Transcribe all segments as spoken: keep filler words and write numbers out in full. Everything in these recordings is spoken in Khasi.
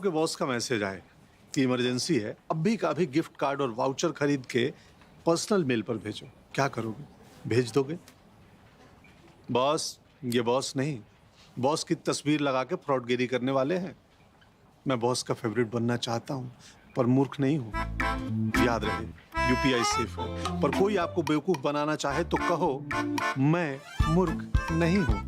के बॉस का मैसेज आए कि इमरजेंसी है, अभी का अभी गिफ्ट कार्ड और वाउचर खरीद के पर्सनल मेल पर भेजो। क्या करोगे? भेज दोगे? बॉस, ये बॉस नहीं, बॉस की तस्वीर लगा के फ्रॉडगिरी करने वाले हैं। मैं बॉस का फेवरेट बनना चाहता हूँ, पर मूर्ख नहीं हूँ। याद रहे, यूपीआई सेफ है, पर कोई आपको बेवकूफ बनाना चाहे तो कहो, मैं मूर्ख नहीं हूँ।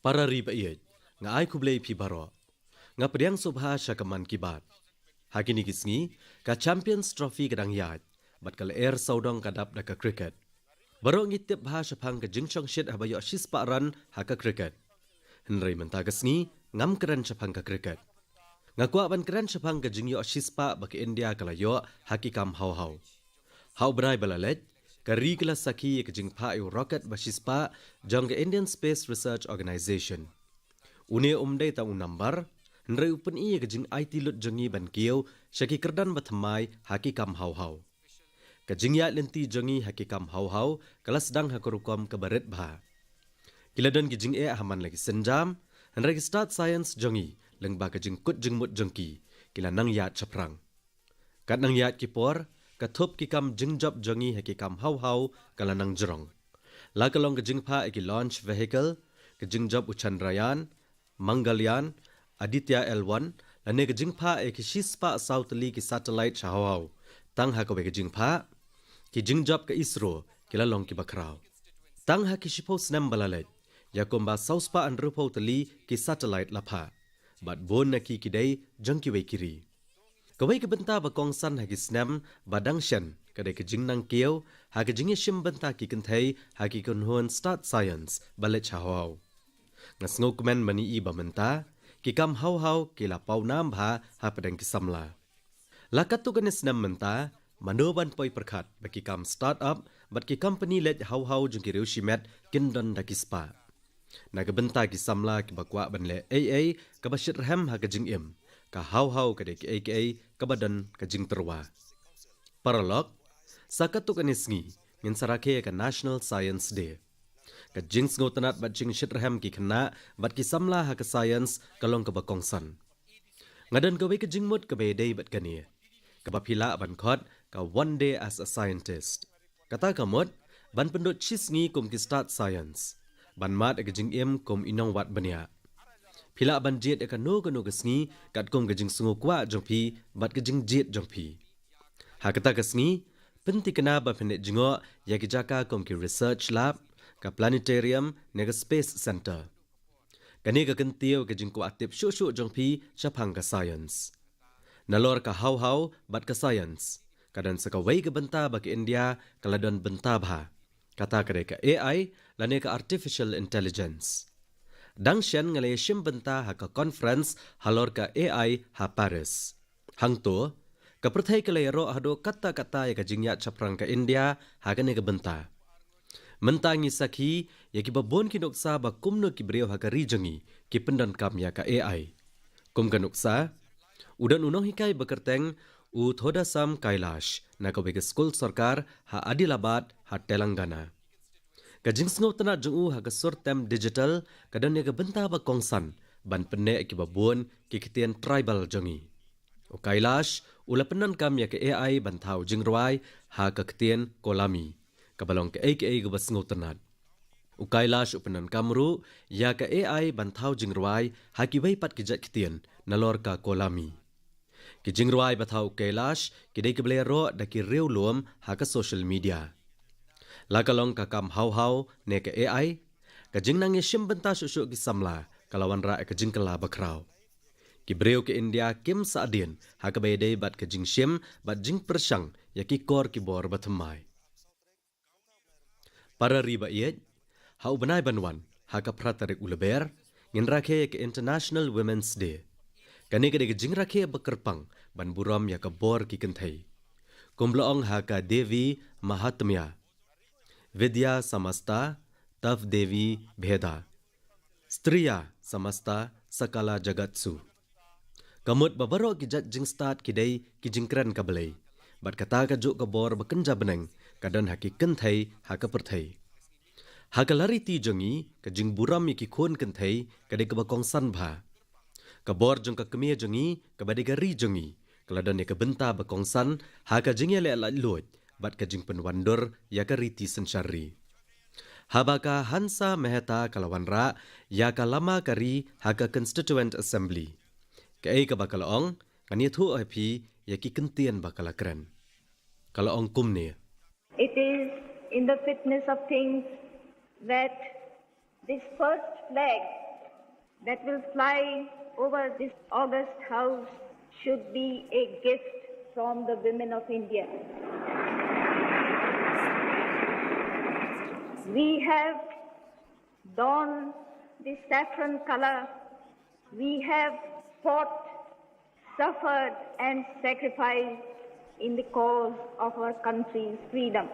Para ri ba ïeit, nga ai khublei phi baroh. Nga pdiang sngewbha sha ka Mann Ki Baat. Ha kine ki sngi, ka Champions Trophy ka dang ïaid, bad ka lyer sawdong ka dap da ka cricket. Baroh ngi tip bha shaphang ka jingshongshit haba ïoh shispah run ha ka cricket. Hynrei mynta ka sngi, ngam kren shaphang ka cricket. Nga kwah ban kren shaphang ka jingïoh shispah ba ka India ka la ïoh ha ki kam haw haw. Ha u bnai ba la leit, ka ri ka la sakhi ïa ka jingphah ïa u rocket ba shispah jong ka Indian Space Research Organization. Une um dei tang u nambar, hynrei u pyni ïa ka jingaiti lut jong ngi ban kiew sha ki kyrdan ba thymmai ha ki kam haw haw. Ka jingïaid lynti jong ngi ha ki kam haw haw ka la sdang ha ka rukom kaba rit bha. Ki la don ki jingeh ha man la ki sienjam, hynrei ki stad science jong ngi, lyngba ka jingkut jingmut jong ki, ki la nang ïaid shaphrang. Kat nang ïaid ki por, ka thup ki kam jingjop jong ngi ha ki kam haw haw ka la nang jrong. La ka long ka jingphah ïa ki launch vehicle, ka jingjop u Chandrayaan, Mangalyaan, Aditya L one, lane ka jingphah ïa ki shispah saw tylli ki satellite sha haw haw. Tang ha kawei ka jingphah, ki jingjop ka ISRO ki la long kiba khraw. Tang ha ki shiphew snem ba la leit, ïa kumba sawspah hynriewphew tylli ki satellite la phah. Bad bun na ki ki dei jong kiwei ki ri. Kawei ka bynta ba kongsan ha ki snem ba dang shen ka dei ka jingnang kiew ha ka jingïashim bynta ki kynthei ha ki kynhun stad science ba leit sha haw haw. Nga sngewkmen ban ïohi ba mynta ki kam haw haw ki la paw nam bha hapdeng ki samla. La katto katne snem mynta, mano ban poi pyrkhat ba ki kam start up bad ki company leit haw haw jong ki riew shimet kin don da ki spah. Na ka bynta ki samla kiba kwah ban leh ei ei kaba shitrhem ha ka jingim, ka haw haw ka dei kaei kaei kaba don ka jingtyrwa. Paralok, sa katto katne sngi ngin sa rakhe ïa ka National Science Day. Ka jingsngewtynnad bad jingshitrhem ki khynnah bad ki samla ha ka science ka long kaba kongsan. Nga don kawei ka jingmut kaba ïadei bad kane, kaba phi lah ban khot ka One Day as a Scientist. Kata ka mut, ban pynduh shi sngi kum ki stad science, ban mad ïa ka jingim kum i nongwad bniah. Phi lah ban jied ïa kano kano ka sngi katkum ka jingsngew kwah jong phi bad ka jingjied jong phi. Ha kata ka sngi, pynthikna ba phin leit jngoh ïa ki jaka kum ki research lab, ka planetarium ne ka space center. Kane ka kyntiew ïa ka jingkwah tip shuh shuh jong phi shaphang ka science. Nalor ka haw haw bad ka science, ka don sa kawei ka bynta ba ka India ka la don bynta bha. Kata ka dei ka A I lane ka artificial intelligence. Dang shen nga la ïashim bynta ha ka conference halor ka A I ha Paris. Hangto, ka pyrthei ka la ïaroh haduh katta katta ïa ka jingïaid shaphrang ka India ha kane ka bynta. Mynta ngi sakhi ïa kiba bun ki nuksa ba kumno ki briew ha ka ri jong ngi ki pyndonkam ïa ka A I. Kum ka nuksa, u don u nonghikai ba kyrteng u Thodasam Kailash na kawei ka skul sorkar ha Adilabad ha Telangana. Ka jingsngewtynnad jong u ha ka sur tem digital ka don ïa ka bynta ba kongsan ban pynneh ïa kiba bun ki ktien tribal jong ngi. U Kailash u la pyndonkam ïa ka A I ban thaw jingrwai ha ka ktien Kolami, kaba long kaei kaei kaba sngewtynnad. U Kailash u pyndonkam ruh ïa ka A I ban thaw jingrwai ha kiwei pat ki jait ktien nalor ka Kolami. Ki jingrwai ba thaw u Kailash ki dei kiba la ïaroh da ki riewlum ha ka social media. La ka long ka kam haw haw ne ka A I, ka jingnang ïashim bynta shuh shuh ki samla ka la wanrah ïa ka jingkylla bakhraw. Ki briew ka India kim sahdien ha kaba ïadei bad ka jingshim bad jingpyrshang ïa ki kor ki bor ba thymmai. Para ri ba ïeit, ha u bnai ban wan, ha ka phra tarik u Lber, ngin rakhe ïa ka International Women's Day. Kane ka dei ka jingrakhe ba kyrpang ban burom ïa ka bor ki kynthei. Kum ba la ong ha ka Devi Mahatmya, Vidya Samasta Tav Devi Bheda, Striya Samasta Sakala Jagatsu. Ka mut ba baroh ki jait jingstad ki dei ki jingkren ka Blei, bad kata kajuh ka bor ba kynja bneng ka don ha ki kynthei ha ka pyrthei. Ha ka lariti jong ngi, ka jingburom ïa ki khun kynthei ka dei kaba kongsan bha. Ka bor jong ka kmie jong ngi, kaba dei ka ri jong ngi, ka la don ïa ka bynta ba kongsan ha ka jingïaleh laitluid bad ka jingpynwandur ïa ka riti synshar ri. Haba ka Hansa Mehta ka la wanrah ïa ka lama ka ri ha ka Constituent Assembly, kaei kaba ka la ong, ngan ïathuh ha phi ïa ki kyntien ba ka la kren. Ka la ong kumne. It is in the fitness of things that this first flag that will fly over this august house should be a gift from the women of India. We have donned the saffron color. We have fought, suffered, and sacrificed in the cause of our country's freedom.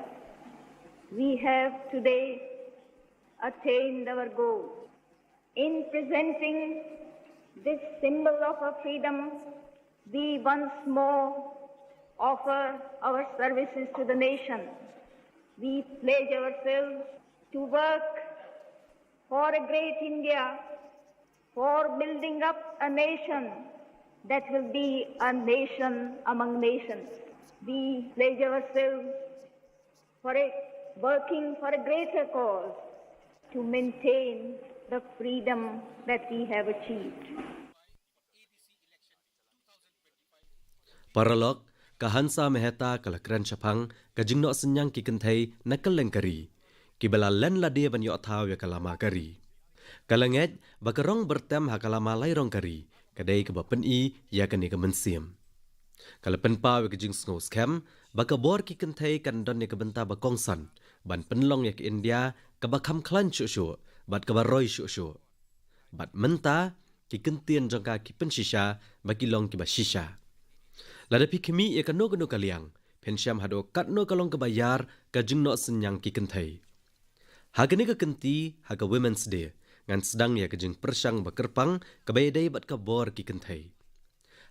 We have today attained our goal. In presenting this symbol of our freedom, we once more offer our services to the nation. We pledge ourselves to work for a great India, for building up a nation that will be a nation among nations. We pledge ourselves for a, working for a greater cause to maintain the freedom that we have achieved. Paralok, ka Hansa Mehta ka la kren shaphang ka jingnoh synñiang ki kynthei na kylleng ka ri, kiba la len lade ban ïoh thaw ïa ka lama ka ri. Ka la ngeit ba ka rong byrtem ha ka lama lairong ka ri ka dei kaba pyni ïa kane ka mynsiem. Ka la pynpaw ïa ka jingsngew skhem ba ka bor ki kynthei kan don ïa ka bynta ba kongsan ban pynlong ïa ka India kaba kham khlaiñ shuh shuh bad kaba roi shuh shuh. Bad mynta, ki kyntien jong ka ki pynshisha ba ki long kiba shisha. Lada phi khmih ïa kano kano ka liang, phin shem haduh katno ka long kaba ïar ka jingnoh synñiang ki kynthei. Ha kane ka kynti, ha ka Women's Day, ngan sdang ïa ka jingpyrshang ba kyrpang kaba ïadei bad ka bor ki kynthei.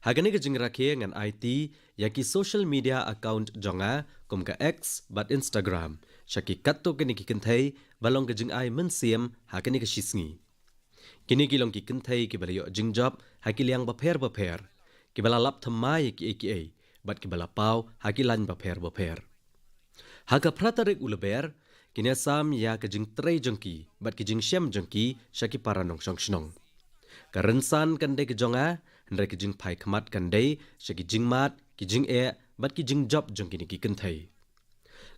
Ha kane ka jingrakhe ngan aiti ïa ki social media account jong nga kum ka X bad Instagram sha ki katto katne ki kynthei ba long ka jingai mynsiem ha kane ka shisngi. Kine ki long ki kynthei kiba la ïoh jingjop ha ki liang bapher bapher, kiba la lap thymmai ïa kiei kiei bad kiba la paw ha ki lain bapher bapher. Ha ka phra tarik u Lber, kin ïasam ïa ka jingtrei jong ki bad ki jingshem jong ki sha ki para nongshong shnong. Ka rynsan kan dei ka jong nga, hynrei ka jingphai khmat kan dei sha ki jingmad, ki jingeh bad ki jingjop jong kine ki kynthei.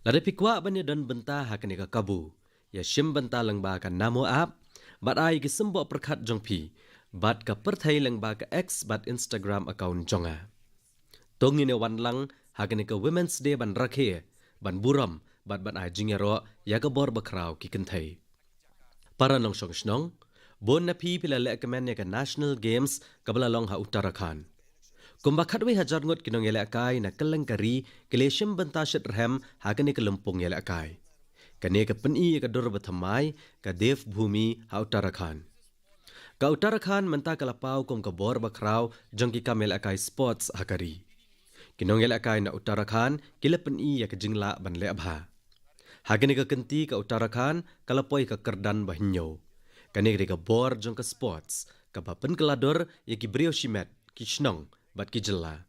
Lada phi kwah ban ïadon bynta ha kane ka kabu, ïashim bynta lyngba ka Namo app bad ai ki symboh pyrkhat jong phi bad ka pyrthei lyngba ka X bad Instagram account jong nga. To ngin ïawan lang ha kane ka Women's Day ban rakhe, ban burom bad ban ai jingïaroh ïa ka bor bakhraw ki kynthei. Para nongshong shnong, bun na phi phi la leh kmen ïa ka National Games kaba la long ha Uttarakhand. Kumba khatwei hajar ngut ki nongïalehkai na kylleng ka ri ki la shim bynta shitrhem ha kane ka lympung ïalehkai. Kane ka pyni ïa ka dur bathymmai ka Dev Bhumi ha Uttarakhand. Ka Uttarakhand mynta ka la paw kum ka bor bakhraw jong ki kam ïalehkai sports ha ka ri. Ki nongïalehkai na Uttarakhand ki la pyni ïa ka jinglah ban leh bha. Ha kane ka kynti ka Uttarakhand ka la poi ka kyrdan ba hynñiew. Kane ka dei ka bor jong ka sports kaba pynkylla dur ïa ki briew shimet, ki shnong bad ki jylla.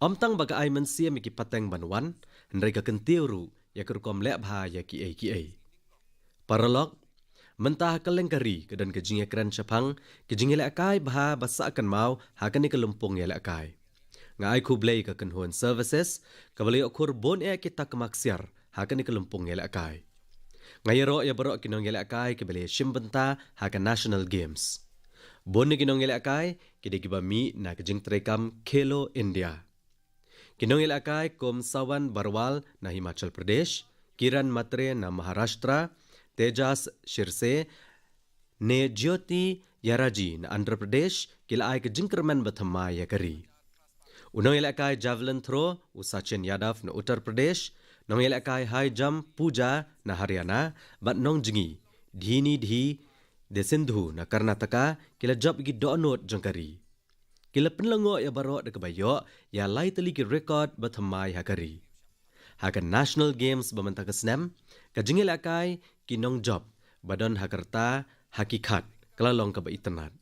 Ym tang ba ka ai mynsiem ïa ki pateng ban wan, hynrei ka kyntiew ruh ïa ka rukom leh bha ïa kiei kiei. Paralok, mynta ha kylleng ka ri ka don ka jingïakren shaphang ki jingïalehkai bha ba sah kynmaw ha kane ka lympung ïalehkai. Nga ai khublei ïa ka Kynhun Services kaba la ïoh khur bun eh ki takma ksiar ha kane ka lympung ïalehkai. Nga ïaroh ïa baroh ki nongïalehkai kiba la shim bynta ha ka National Games. Bun na ki nongïalehkai ki dei kiba mih na ka jingtreikam Khelo India. Ki nongïalehkai kum Sawan Barwal na Himachal Pradesh, Kiran Matre na Maharashtra, Tejas Shirse ne Jyoti Yaraji na Andhra Pradesh ki la ai ka jingkyrmen bathymmai ïa ka ri. U nongïalehkai javelin throw u Sachin Yadav na Uttar Pradesh, Nongïalehkai high jump Pooja na Haryana bad nongjngi Dhinidhi Desindhu na Karnataka ki la jop ïa ki dohnud jong ka ri. Ki la pynlyngngoh ïa baroh da kaba ïoh ïa lai tylli ki record ba thymmai ha ka ri. Ha ka National Games ba mynta ka snem, ka jingïalehkai ki nongjop ba don ha ka rta ha ki khat ka la long kaba itynnad.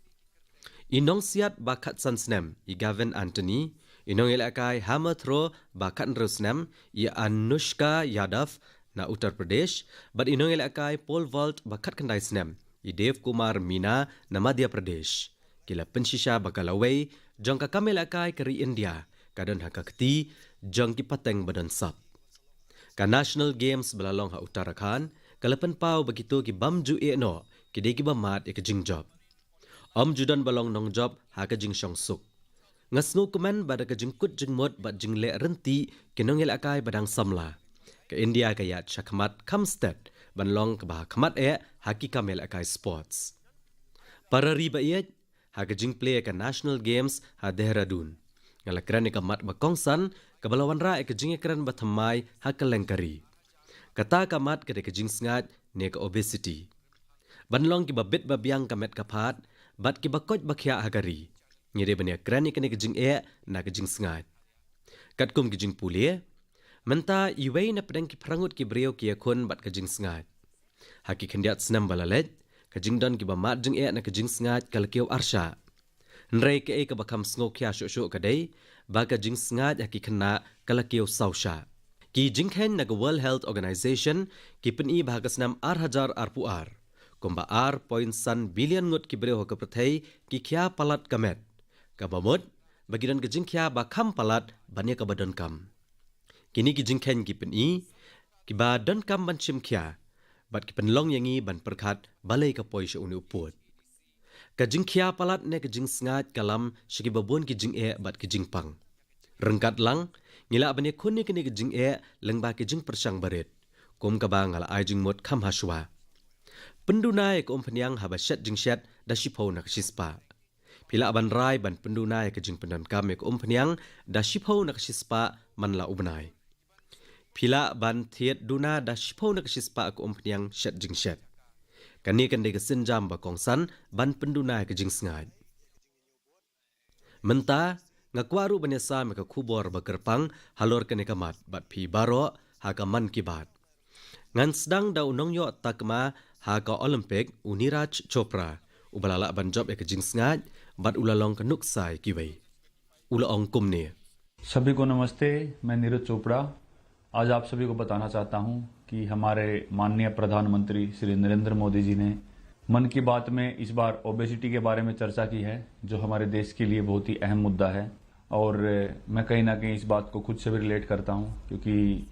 I nongsiat ba khatsan snem i Gavin Anthony, i nongïalehkai hammer throw ba khathynriew snem i Anushka Yadav na Uttar Pradesh bad i nongïalehkai pole vault ba khatkhyndai snem i Dev Kumar Meena na Madhya Pradesh ki la pynshisha ba ka lawei jong ka kam ïalehkai ka ri India ka don ha ka kti jong ki pateng ba don sap. Ka National Games ba la long ha Uttarakhand ka la pynpaw ba kito ki bym ju ïeh noh ki dei kiba mad ïa ka jingjop. Ym ju don ba long nongjop ha ka jingshongsuk. Nga sngewkmen ba da ka jingkut jingmut bad jingleh ryntih ki nongïalehkai ba dang samla, ka India ka ïaid shakhmat kham stet ban long kaba ha khmat eh ha ki kam ïalehkai sports. Para ri ba ïeit, ha ka jingplie ka National Games ha Dehradun, nga la kren ïa ka mat ba kongsan kaba la wanrah ïa ka jingïakren ba thymmai ha kylleng ka ri. Kata ka mat ka dei ka jingsngaid ne ka obesity. Ban long kiba bit ba biang ka met ka phad bad kiba koit ba khiah ha ka ri, ngi dei ban ïakren ïa kane ka jingeh na ka jingsngaid. Katkum ki jingpule, mynta iwei na pdeng ki phra ngut ki briew ki ïakhun bad ka jingsngaid. Ha ki khyndiat snem ba la leit, ka jingdon kiba mad jingeh na ka jingsngaid ka la kiew arshah. Hynrei kaei kaba kham sngewkhia shuh shuh ka dei ba ka jingsngaid ha ki khynnah ka la kiew saw shah. Ki jingkheiñ na ka World Health Organization ki pyni ba ha ka snem ar hajar arphew ar, kumba ar point san billion ngut ki briew ha ka pyrthei ki khia palat ka met, kaba mut ba ki don ka jingkhia ba kham palat ban ïa kaba donkam. Kine ki jingkheiñ ki pyni kiba donkam ban shim khia bad ki pynlong ïa ngi ban pyrkhat balei ka poi sha une u pud. Ka jingkhia palat ne ka jingsngaid ka lam sha kiba bun ki jingeh bad ki jingpang. Ryngkat lang, ngi lah ban ïakhun ïa kine ki jingeh lyngba ki jingpyrshang barit, kum kaba nga la ai jingmut kham hashwa. Pynduna ïa ka umphniang haba shet jingshet da shiphew na ka shispah. Phi lah ban rai ban pynduna ïa ka jingpyndonkam ïa ka umphniang da shiphew na ka shispah man la u bnai. Phi lah ban thied duna da shiphew na ka shispah ka umphniang shet jingshet. Kane kan dei ka sienjam ba kongsan ban pynduna ïa ka jingsngaid. Mynta nga kwah ruh ban ïasam ïa ka khubor ba kyrpang halor kane ka mat bad phi baroh ha ka Mann Ki Baat. Ngan sdang da u nongïoh takma ha ka Olympic, u Neeraj Chopra, uba la lah ban jop ïa ka jingsngaid bad u la long ka nuksa ïa kiwei. U la ong kumne. सभी को नमस्ते। मैं नीरज चोपड़ा। आज आप सभी को बताना चाहता हूं कि हमारे माननीय प्रधानमंत्री श्री नरेंद्र मोदी जी ने मन की बात में इस बार ओबेसिटी के बारे में चर्चा की है, जो हमारे देश के लिए बहुत ही अहम मुद्दा है। और मैं कहीं ना कहीं इस बात को खुद से भी रिलेट करता हूँ, क्योंकि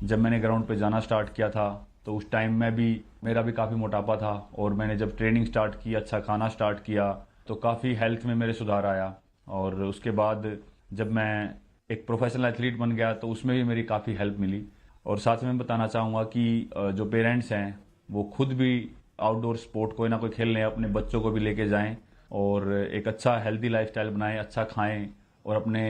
जब मैंने ग्राउंड पे जाना स्टार्ट किया था, तो उस टाइम मैं भी, मेरा भी काफ़ी मोटापा था, और मैंने जब ट्रेनिंग स्टार्ट की, अच्छा खाना स्टार्ट किया, तो काफ़ी हेल्थ में मेरे सुधार आया। और उसके बाद जब मैं एक प्रोफेशनल एथलीट बन गया, तो उसमें भी मेरी काफ़ी हेल्प मिली। और साथ में बताना चाहूँगा कि जो पेरेंट्स हैं, वो खुद भी आउटडोर स्पोर्ट कोई ना कोई खेल लें, अपने बच्चों को भी लेके जाएं और एक अच्छा हेल्दी लाइफस्टाइल बनाएं, अच्छा खाएं और अपने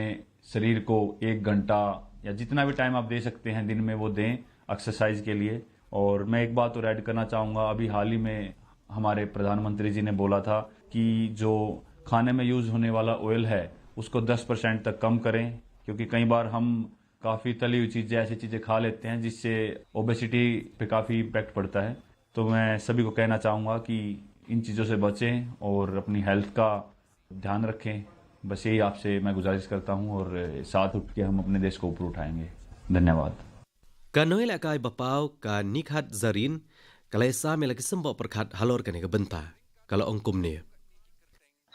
शरीर को एक घंटा या जितना भी टाइम आप दे सकते हैं दिन में, वो दें एक्सरसाइज के लिए। और मैं एक बात और ऐड करना चाहूँगा, अभी हाल ही में हमारे प्रधानमंत्री जी ने बोला था कि जो खाने में यूज़ होने वाला ऑयल है, उसको दस परसेंट तक कम करें, क्योंकि कई बार हम काफ़ी तली हुई चीज़ें, ऐसी चीज़ें खा लेते हैं, जिससे ओबेसिटी पे काफ़ी इम्पैक्ट पड़ता है। तो मैं सभी को कहना चाहूँगा कि इन चीज़ों से बचें और अपनी हेल्थ का ध्यान रखें। बस यही आपसे मैं गुजारिश करता हूँ और साथ उठ के हम अपने देश को ऊपर उठाएंगे। धन्यवाद। Ka nongïalehkai ba paw ka Nikhat Zarin ka la ïasam ïa la ki symboh pyrkhat halor kane ka bynta. Ka la ong kumne.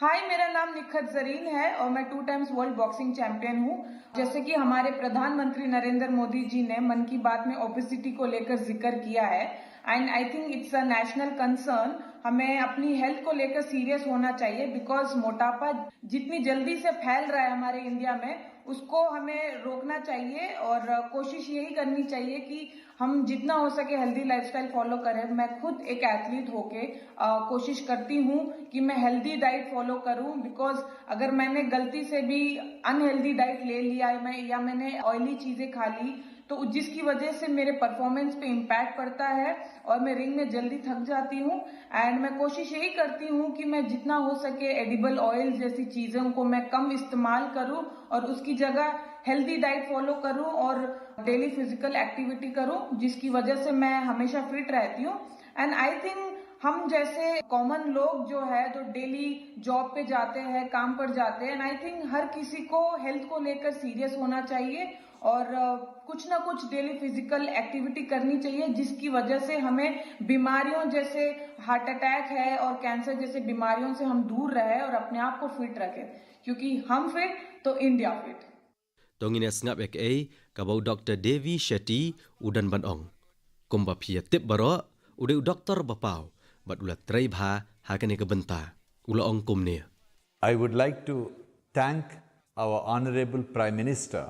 हाय, मेरा नाम निखत जरीन है और मैं टू टाइम्स वर्ल्ड बॉक्सिंग चैंपियन हूँ। जैसे कि हमारे प्रधानमंत्री नरेंद्र मोदी जी ने मन की बात में ओबेसिटी को लेकर जिक्र किया है, and I think it's a national concern। हमें अपनी हेल्थ को लेकर सीरियस होना चाहिए, बिकॉज मोटापा जितनी जल्दी से फैल रहा है हमारे इंडिया में, उसको हमें रोकना चाहिए और कोशिश यही करनी चाहिए कि हम जितना हो सके हेल्दी लाइफस्टाइल फॉलो करें। मैं खुद एक एथलीट होके कोशिश करती हूँ कि मैं हेल्दी डाइट फॉलो करूँ, बिकॉज अगर मैंने गलती से भी अनहेल्दी डाइट ले लिया है मैं, या मैंने ऑयली चीज़ें खा ली, तो जिसकी वजह से मेरे परफॉर्मेंस पे इम्पैक्ट पड़ता है और मैं रिंग में जल्दी थक जाती हूँ। एंड मैं कोशिश यही करती हूँ कि मैं जितना हो सके एडिबल ऑयल जैसी चीज़ों को मैं कम इस्तेमाल करूँ और उसकी जगह हेल्दी डाइट फॉलो करूँ और डेली फिजिकल एक्टिविटी करूँ, जिसकी वजह से मैं हमेशा फिट रहती हूँ। एंड आई थिंक हम जैसे कॉमन लोग जो है, जो डेली जॉब पे जाते हैं, काम पर जाते हैं, एंड आई थिंक हर किसी को हेल्थ को लेकर सीरियस होना चाहिए और अ, कुछ ना कुछ डेली फिजिकल एक्टिविटी करनी चाहिए, जिसकी वजह से हमें बीमारियों जैसे हार्ट अटैक है और कैंसर जैसे बीमारियों से हम दूर रहे और अपने आप को फिट रखें, क्योंकि हम फिट तो इंडिया फिट। To ngin ïa sngap ïa kaei kaba u Doktor Devi Shetty u don ban ong. Kumba phi ïa tip baroh, u dei u doktor ba paw bad u la trei bha ha kane ka bynta. U la ong kumne. I would like to thank our Honorable Prime Minister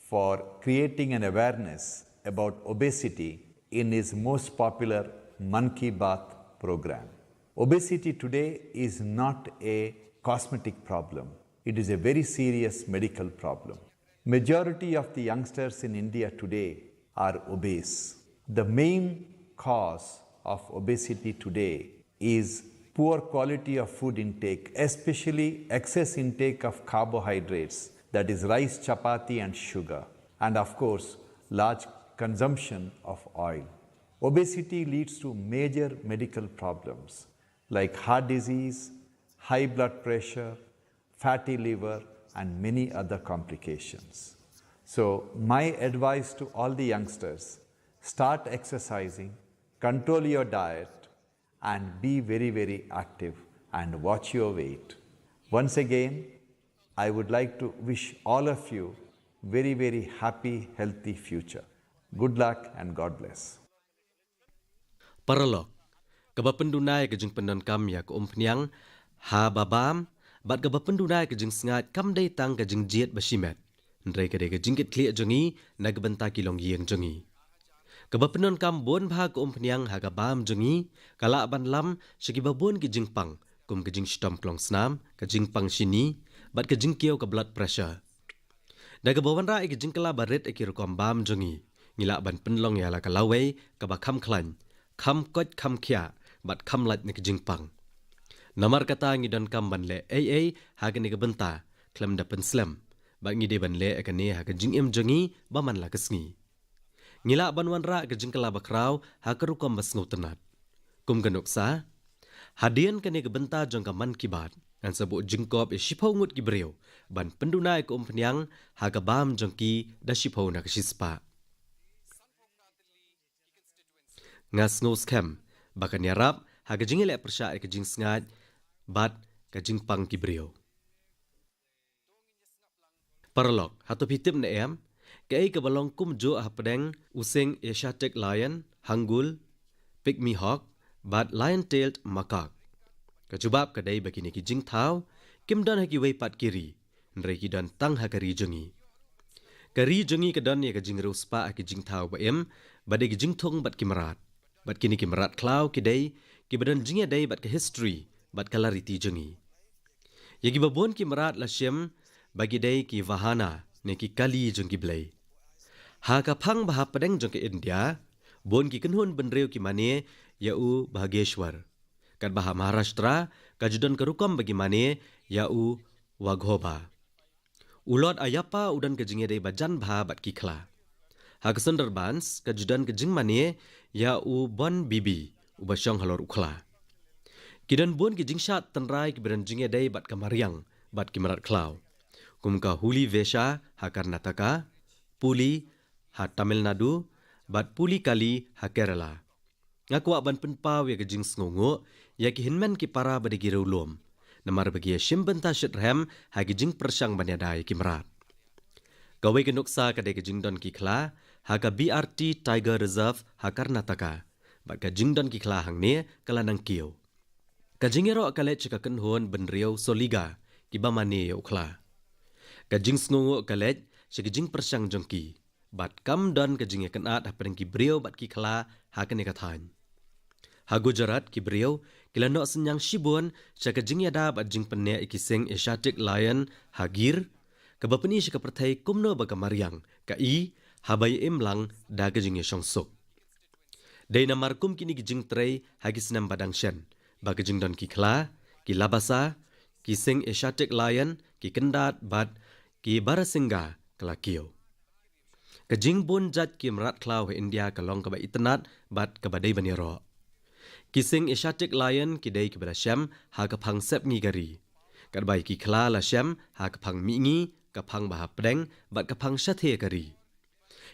for creating an awareness about obesity in his most popular Mann Ki Baat program. Obesity today is not a cosmetic problem. It is a very serious medical problem. Majority of the youngsters in India today are obese. The main cause of obesity today is poor quality of food intake, especially excess intake of carbohydrates, that is rice, chapati, and sugar, and of course, large consumption of oil. Obesity leads to major medical problems like heart disease, high blood pressure, fatty liver, and many other complications. So, my advice to all the youngsters, start exercising, control your diet, and be very, very active and watch your weight. Once again, I would like to wish all of you very, very happy, healthy future. Good luck and God bless. Paralok, kaba pynduna ïa ka jingpyndonkam ïa ka umphniang ha ba bam, bad kaba pynduna ïa ka jingsngaid kam dei tang ka jingjied ba shimet. Hynrei ka dei ka jingkitkhlieh jong ngi na ka bynta ki longïing jong ngi. Kaba pyndonkam bun bha ka umphniang ha ka bam jong ngi, ka lah ban lam sha kiba bun ki jingpang, kum ka jingshitom klong snam, ka jingpang shini, bad ka jingkiew ka blood pressure. Da kaba wanrah ïa ka jingkylla barit ïa ki rukom bam jong ngi, ngi lah ban pynlong ïa la ka lawei kaba kham khlaiñ, kham koit kham khiah, bad kham lait na ka jingpang. Namar kata ngi donkam ban leh ei ei ha kane ka bynta khlem da pynslem, bad ngi dei ban leh ïa kane ha ka jingim jong ngi ba man la ka sngi. Ngi lah ban wanrah ka jingkylla bakhraw ha ka rukom ba sngewtynnat. Kum ka nuksa, hadien kane ka bynta jong ka Mann Ki Baat, ngan sa buh jingkop ïa shiphew ngut ki briew ban pynduna ïa ka umphniang ha ka bam jong ki da shiphew na ka shispah. Nga sngew skhem ba kan ïarap ha ka jingïaleh pyrshah ïa ka jingsngaid bad ka jingpang ki briew. Paralok, hato phi tip ne em kaei kaba long kumjuh hapdeng u sing Asiatic Lion, Hangul, Pygmy Hawk, bad Lion-tailed Macaque? Ka jubab ka dei ba kine ki jingthaw kim don ha kiwei pat ki ri, hynrei ki don tang ha ka ri jong ngi. Ka ri jong ngi ka don ïa ka jingriewspah ha ki jingthaw ba im, ba dei ki jingthung bad ki mrad. Bad kine ki mrad khlaw ki dei kiba don jingïadei bad ka history bad ka lariti jong ngi. Ïa kiba bun ki mrad la shim ba ki dei ki vahana ne ki kali jong ki blei. Ha ka phang ba hapdeng jong ka India, bun ki kynhun bynriew ki mane ïa u Bhageshwar. Katba ha Maharashtra ka ju don ka rukom ba ki mane ïa u Waghoba. U Lord Ayyappa u don ka jingïadei ba jan bha bad ki khla. Ha ka Sundarbans ka ju don ka jingmane ïa u Bon Bibi uba shong halor u khla. Ki don bun ki jingshad tynrai kiba don jingïadei bad ka mariang bad ki mrad khlaw, kum ka Huli Vesha ha Karnataka, Puli ha Tamil Nadu, bad Puli Kali ha Kerala. Nga kwah ban pynpaw ïa ka jingsngewnguh ïa ki hynmen ki para ba dei ki riewlum, namar ba ki ïashim bynta shitrhem ha ki jingpyrshang ban ïada ïa ki mrad. Kawei ka nuksa ka dei ka jingdon ki khla ha ka B R T Tiger Reserve ha Karnataka, bad ka jingdon ki khla hangne ka la nang kiew. Ka jingïaroh ka leit sha ka kynhun bynriew Soliga kiba mane ïa u khla. Ka jingsngewnguh ka leit sha ka jingpyrshang jong ki, bad kam don ka jingïakynad hapdeng ki briew bad ki khla ha kane ka thaiñ. Ha Gujarat ki briew ki la noh synñiang shibun sha ka jingïada bad jingpynneh ïa ki sing Asiatic Lion ha Gir, kaba pyni sha ka pyrthei kumno ba ka mariang ka i haba ïa im lang da ka jingïashong suk. Dei namar kum kine ki jingtrei ha ki snem ba dang shen, ba ka jingdon ki khla, ki labasa, ki sing Asiatic lion, ki kyndat bad ki barasingha ka la kiew. Ka jingbun jait ki mrad khlaw ha India ka long kaba itynnad bad kaba dei ban ïaroh. Ki sing Asiatic lion ki dei kiba la shem ha ka phang sepngi ka ri, katba ïa ki khla la shem ha ka phang mihngi, ka phang ba hapdeng bad ka phang shathie ka ri.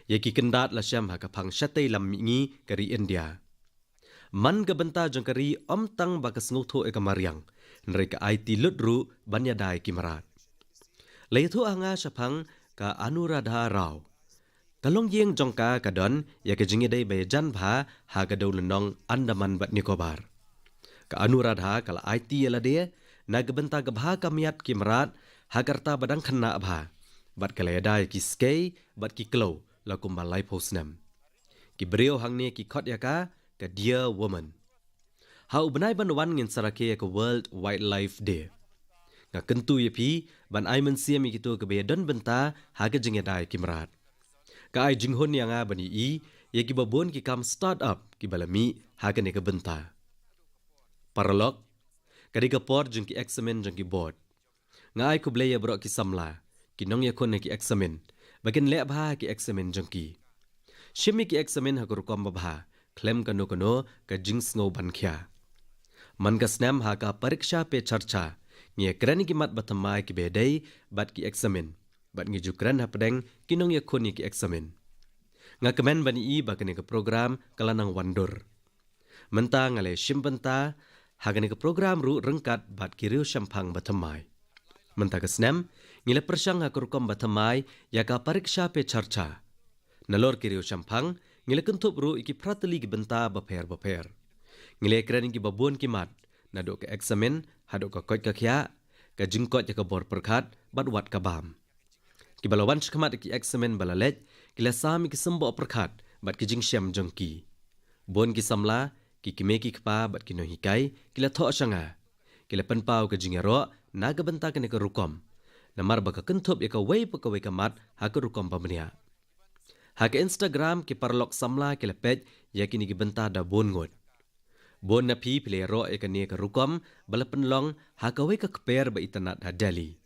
Ïa ki kyndat la shem ha ka phang shatei lam mihngi ka ri India. Man ka bynta jong ka ri ym tang ba ka sngewthuh ïa ka mariang, hynrei ka aiti lut ruh ban ïada ïa ki mrad. La ïathuh ha nga shaphang ka Anuradha Rao. Ka longïing jong ka ka don ïa ka jingïadei ba ïajan bha ha ka dewlynnong Andaman bad Nicobar. Ka Anuradha ka la aiti ïa lade na ka bynta ka bha ka miat ki mrad ha ka rta ba dang khynnah bha, bad ka la ïada ïa ki skei bad ki kliew la kumba laiphew snem. Ki briew hangne ki khot ïa ka ka Dear Woman. Ha u bnai ban wan ngin sa rakhe ïa ka World Wildlife Day. Nga kyntu ïa phi ban ai mynsiem ïa kito kiba ïadon bynta ha ka jingïada ïa ki mrad. Ka ai jinghun ïa nga ban ïohi ïa kiba bun ki kam start up kiba la mih ha kane ka bynta. Paralok, ka dei ka por jong ki eksamin jong ki board. Nga ai khublei ïa baroh ki samla, ki nongïakhun ha ki eksamin, ba kin leh bha ha ki eksamin jong ki. Shim ïa ki eksamin ha ka rukom babha, khlem kano kano ka jingsngew ban khia. Man ka snem ha ka Pariksha Pe Charcha, ngi ïakren ïa ki mat ba thymmai kiba ïadei bad ki eksamin, bad ngi ju kren hapdeng ki nongïakhun ïa ki eksamin. Nga kmen ban ïohi ba kane ka program ka la nang wan dur. Mynta nga la shim bynta ha kane ka program ruh ryngkat bad ki riewshemphang ba thymmai. Mynta ka snem ngi la pyrshang ha ka rukom ba thymmai ïa ka Pariksha Pe Charcha. Nalor ki riewshemphang ngi la kynthup ruh ïa ki phra tylli ki bynta bapher bapher. Ngi la ïakren ïa kiba bun ki mat, naduh ka eksamin haduh ka koit ka khiah, ka jingkoit ïa ka bor pyrkhat bad wat ka bam. Kiba la wan shakhmat ïa ki eksamin ba la leit ki la sam ïa ki symboh pyrkhat bad ki jingshem jong ki. Bun ki samla, ki kmie ki kpa bad ki nonghikai ki la thoh sha nga. Ki la pynpaw ka jingïaroh na ka bynta kane ka rukom, namar ba ka kynthup ïa kawei pa kawei ka mat ha ka rukom ba bniah. Ha ka Instagram ki paralok samla ki la peit ïa kine ki bynta da bun ngut. Bun na phi phi la ïaroh ïa kane ka rukom ba la pynlong ha kawei ka kper ba itynnad ha Delhi.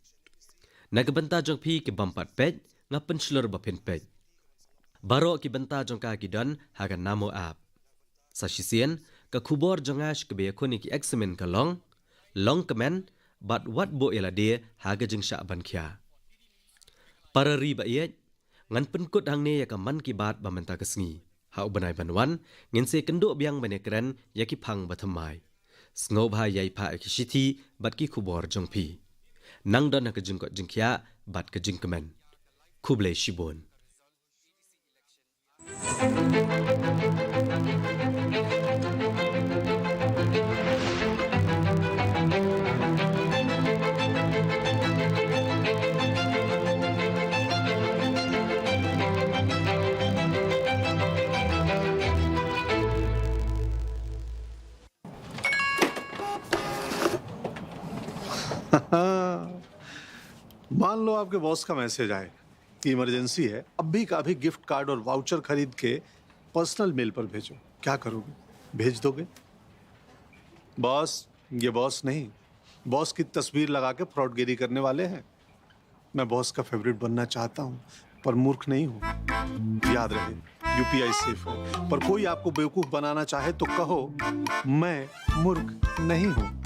Na ka bynta jong phi ki bym pat peit, nga pynshlur ba phin peit. Baroh ki bynta jong ka ki don ha ka Namo app. Sa shisien, ka khubor jong nga sha kiba ïakhun ïa ki eksamin ka long, long kmen bad wat buh ïa lade ha ka jingshah ban khia. Para ri ba ïeit, ngan pynkut hangne ïa ka Mann Ki Baat ba mynta ka sngi. Ha u bnai ban wan ngin sa ïakynduh biang ban ïakren ïa ki phang ba thymmai. Sngewbha ïai phah ïa ki shithi bad ki khubor jong phi. Nang don ha ka jingkoit jingkhiah bad ka jingkmen. Khublei shibun. मान लो आपके बॉस का मैसेज आए कि इमरजेंसी है, अभी का अभी गिफ्ट कार्ड और वाउचर खरीद के पर्सनल मेल पर भेजो। क्या करोगे? भेज दोगे? बॉस, ये बॉस नहीं, बॉस की तस्वीर लगा के फ्रॉडगिरी करने वाले हैं। मैं बॉस का फेवरेट बनना चाहता हूँ, पर मूर्ख नहीं हूँ। याद रहे, यूपीआई सेफ है, पर कोई आपको बेवकूफ बनाना चाहे तो कहो, मैं मूर्ख नहीं हूँ।